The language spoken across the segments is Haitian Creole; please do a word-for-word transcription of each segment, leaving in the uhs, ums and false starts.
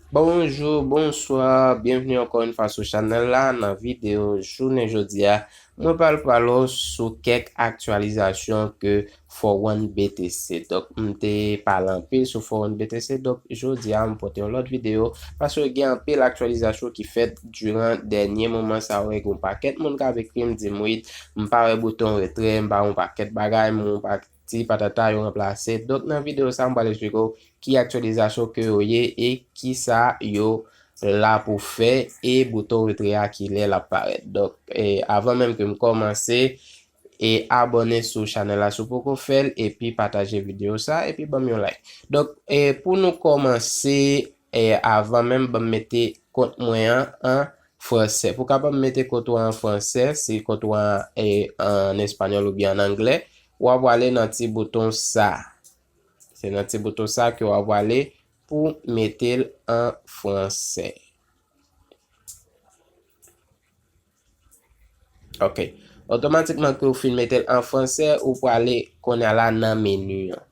Bonjou, bonswa, byenvni ankò yon fwa sou chanèl la. Nan videyo jounen jodi a, mwen pral pale w sou kèk aktyalizasyon ke four one B T C. Donk, m te pale anpil sou four one B T C, donk jodi a m pote yon lòt videyo, paske gen anpil aktyalizasyon ki fèt diran dènye moman sa yo, e gen yon pakèt moun k ap ekri m, di m, "Wid, m pa wè bouton retrè, m pa wè yon pakèt bagay, m wè yon pakèt ti patata yo ranplase." Donk, nan videyo sa, m pral eksplike w ki aktyalizasyon ke yo ye e kisa yo la pou fè e bouton retrè a kilè l ap parèt. Donk, e, avan menm ke m kòmanse, e abòne sou chanèl la si w poko fè l, epi pataje videyo sa, epi ban m yon like. Donk, e, pou nou kòmanse, e, avan menm, ban m mete kont mwen an, an fransè. Pou w kapab mete kont ou an an fransè, si kont ou an, e, an espanyòl oubyen an anglè, w ap prale nan ti bouton sa. Se nan ti bouton sa ke w ap prale pou mete l an fransè. Ok. Otomatikman ke w fin mete l an fransè, ou prale kounye a la nan meni an.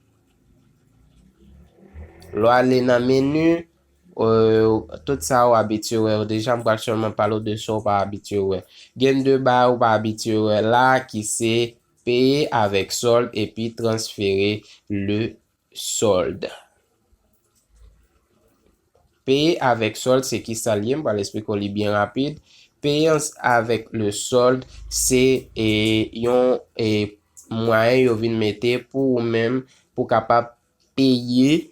Lè w ale nan meni, e, tout sa w abitye wè yo deja, m pral sèlman pale w de sa w pa abitye wè. Gen de bagay ou pa abitye wè la ki se peye avèk sòld epi transfere le solde. Peye avèk sòld, se kisa l ye? M pral eksplike w li byen rapid. Peye ans-, avèk le solde, se, e, yon, e, mwayen yo vin mete pou ou menm, pou kapab peye,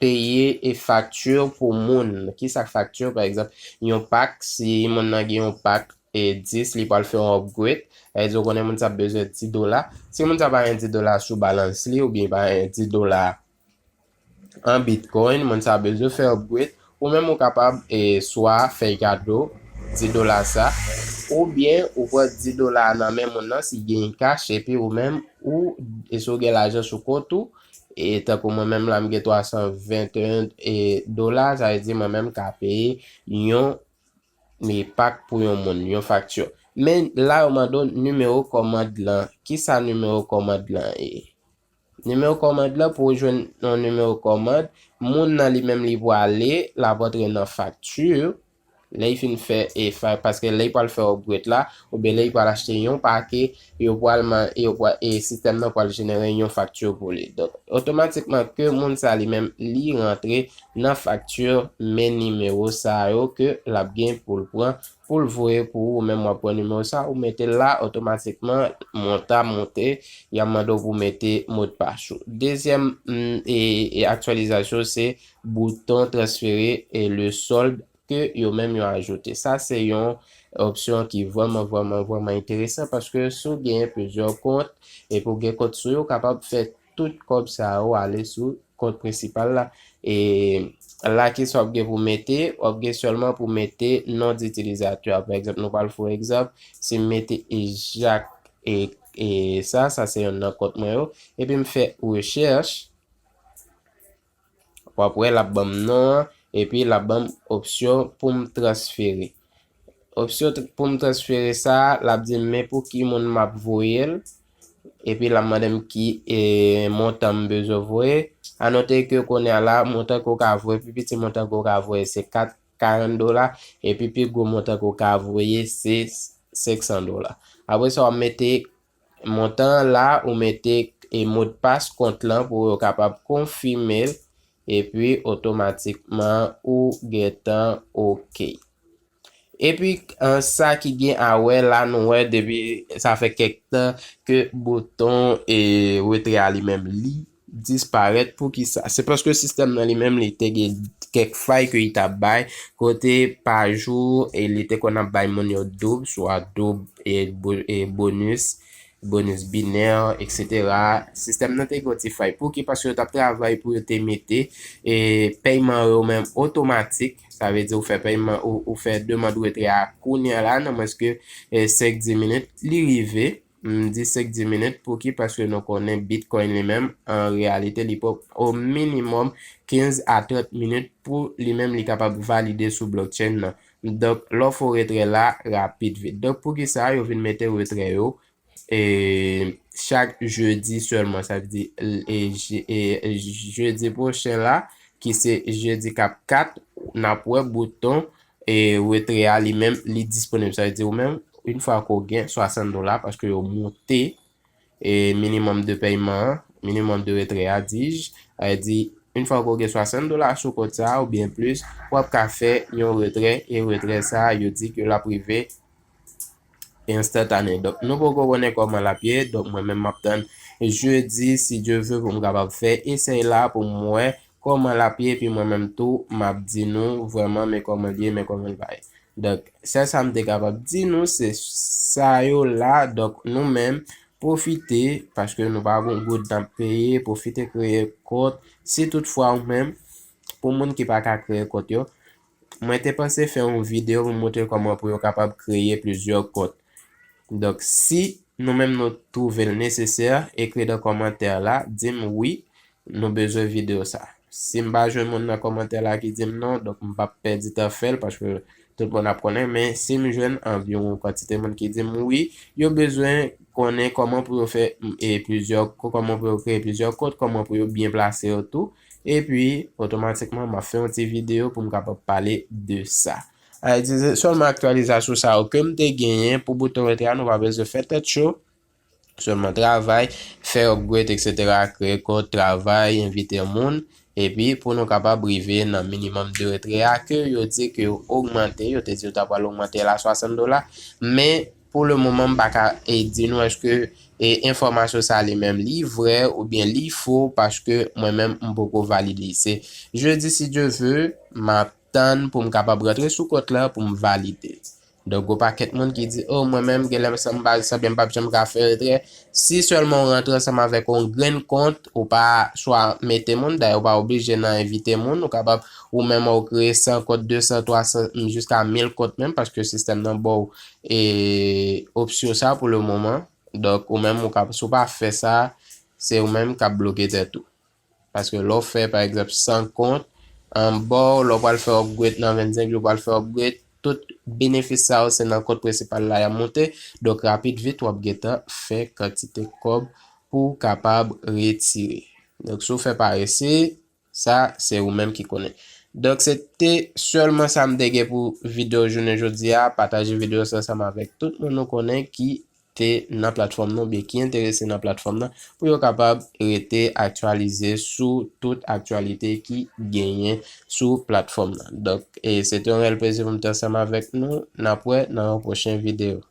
peye e fakti pou moun. Kisa k fakti? Pa egzanp, yon pak, si moun nan gen yon pak, e dis, li pral fè yon upgrade. Sa vle di, ou konnen moun sa bezwen dis dola. Si moun sa pa gen dis dola sou balans li, oubyen pa gen dis dola an Bitcoin, moun sa bezwen fè upgrade, ou menm ou kapab, e, swa fè kado dis dola sa, oubyen ou pran dis dola nan men moun nan, si gen cash, epi ou menm, ou, e, si w gen lajan sou kont ou, e, tankou mwen menm la, m gen twa san venteyen, e, dola, sa vle di mwen menm ka peye yon e pak pou yon moun, yon fakti. Men la, yo mande w nimewo kòmand lan. Kisa nimewo kòmand lan ye? Nimewo kòmand lan, pou w jwenn yon nimewo kòmand, moun nan li menm li prale, l ap antre nan fakti. Lè l fin fè, e, fa-, paske lè l pral fè upgrade la, oubyen lè l pral achte yon pake, yo pral man-, yo pral, e sistèm nan pral jenere yon fakti pou li. Donk, otomatikman ke moun sa li menm, li rantre nan fakti, men nimewo sa yo ke l ap gen pou l pran, pou l voye pou ou, ou menm w ap pran nimewo sa, ou mete l la, otomatikman, montan ap monte, y ap mande w pou w mete modpas ou. Dezyèm, mm, e, e aktyalizasyon, se bouton transfere e le solde ke yo menm yo ajoute. Sa se yon opsyon ki vrèman, vrèman, vrèman enteresan paske si w genyen plizyè kont epi w gen kont sou yo, w kapab fè tout kòb sa yo ale sou kont prensipal la. E la, kisa w ap gen pou mete? W ap gen sèlman pou mete non itilizatè a. Pa egzanp, nou pral fè yon egzanp. Si m mete e Jak e, e sa, sa se yonn nan kont mwen yo. Epi m fè rechèch. W ap wè, l ap ban m non an, epi l ap ban m opsyon pou m transfere. Opsyon tr-, pou m transfere sa, l ap di m men pou ki moun m ap voye l, epi l ap mande m ki, e, montan m bezwen voye. A note ke kounye a la, montan ke w ka voye, pi piti montan ke w ka voye, se kat, karant dola, epi pi gwo montan ke w ka voye, se senk san dola. Apre sa, w ap mete montan an la, ou mete, e, modpas kont lan pou yo kapab konfime l, epi otomatikman ou gentan oke. Epi, an, sa ki gen a wè la, nou wè depi sa fè kèk tan ke bouton, e, retrè a li menm li disparèt. Poukisa? Se paske sistèm nan li menm li te gen kèk fay ke li t ap bay, kote pa jou, e, li te konn ap bay moun yo doub, swa doub, e, bo-, e, bonis, bonis binè, etsetera. Sistèm nan te gen yon ti fay. Pouki? Paske yo t ap travay pou yo te mete, e, pèyman yo menm otomatik. Sa vle di ou fè pèyman, ou, ou fè demann retrè a kounye a la, nan mwens ke, e, senk, dis minit, li rive. M di senk, dis minit, pouki? Paske nou konnen Bitcoin li menm, an reyalite, li pran o minimòm kenz a trant minit pou li menm li kapab valide sou blockchain nan. Donk, lè w fè retrè la, rapid vit. Donk, poukisa yo vin mete retrè yo, e, chak jedi sèlman? Sa vle di, e, je-, e, jedi pwochen la, ki se jedi k ap kat, n ap wè bouton e retrè a li menm, li disponib. Sa vle di ou menm, yon fwa ke w gen swasant dola, paske yo monte e minimòm de pèyman an, minimòm de retrè a, dis, sa vle di, yon fwa ke w gen swasant dola sou kont sa a oubyen plis, w ap ka fè yon retrè, e retrè sa a, yo di ke l ap rive enstantane. Donk, nou poko konnen kòman l ap ye, donk mwen menm m ap tann jedi, si Dye vle, pou m kapab fè esèy la, pou m wè kòman l ap ye, epi mwen menm tou, m ap di nou vrèman, men kòman l ye, men kòman l va ye. Donk, sèl sa m te kapab di nou, se sa yo la. Donk, nou menm, pwofite, paske nou pa gon goud n ap peye, pwofite kreye kont. Si toutfwa ou menm, pou moun ki pa ka kreye kont yo, mwen te panse fè yon videyo pou m montre kòman pou yo kapab kreye plizyè kont. Donk, si nou menm nou twouve l nesesè, ekri nan kòmantè la, di m wi, nou bezwen videyo sa. Si m pa jwenn moun nan kòmantè la ki di m non, donk m p ap pèdi tan fè l, paske tout moun ap konnen, men si m jwenn anviwon kantite moun ki di m wi, yo bezwen konnen kòman pou yo fè, e, plizyè, kòman pou yo kreye plizyè kont, kòman pou yo byen plase yo tou. Epi, otomatikman, m ap fè yon ti videyo pou m kapab pale de sa. Ay, se sèlman aktyalizasyon sa yo ke m te genyen pou bouton retrè a, nou pa bezwen fè tèt cho. Sèlman travay, fè upgrade, et cetera, kreye kont, travay, envite moun. Epi, pou nou kapab rive nan minimòm de retrè a, ke yo di ke yo ogmante, yo te di yo ta pral ogmante l a swasant dola. Men, pou le moman, m pa ka, e, di nou èske, e, enfòmasyon sa li menm li vrè oubyen li fo, paske mwen menm, m poko valide li. Se jedi, si Dye vle, m ap tann pou m kapab rantre sou kont la pou m valide. Donk, gon pakèt moun ki di, o, mwen menm, genlè m sanble m pa, sanble m p ap janm ka fè retrè. Si sèlman w rantre ansanm avèk yon grenn kont, ou pa chwa mete moun, dayè ou pa oblije nan envite moun, ou kapab, ou menm, ou kreye san kont, de san, twa san, jiska mil kont menm, paske sistèm nan ba w, e, opsyon sa pou le moman. Donk, ou menm, ou kap, si w pa fè sa, se ou menm k ap bloke tèt ou. Paske lè w fè, pa egzanp, san kont, anba w, lè w pral fè upgrade nan vennsenk jou, w pral fè upgrade, tout benefis sa yo, se nan kont prensipal la y ap monte. Donk, rapid vit, w ap gentan fè kantite kòb pou w kapab retire. Donk, si w fè parese, sa, se ou menm ki konnen. Donk, se te sèlman sa m te gen pou videyo jounen jodi a. Pataje videyo sa ansanm avèk tout moun ou konnen ki te nan platfòm nan oubyen ki enterese nan platfòm nan pou yo kapab rete aktyalize sou tout aktyalite ki genyen sou platfòm nan. Donk, e se te yon reyèl plezi pou m te ansanm avèk nou. N ap wè nan yon pwochen videyo.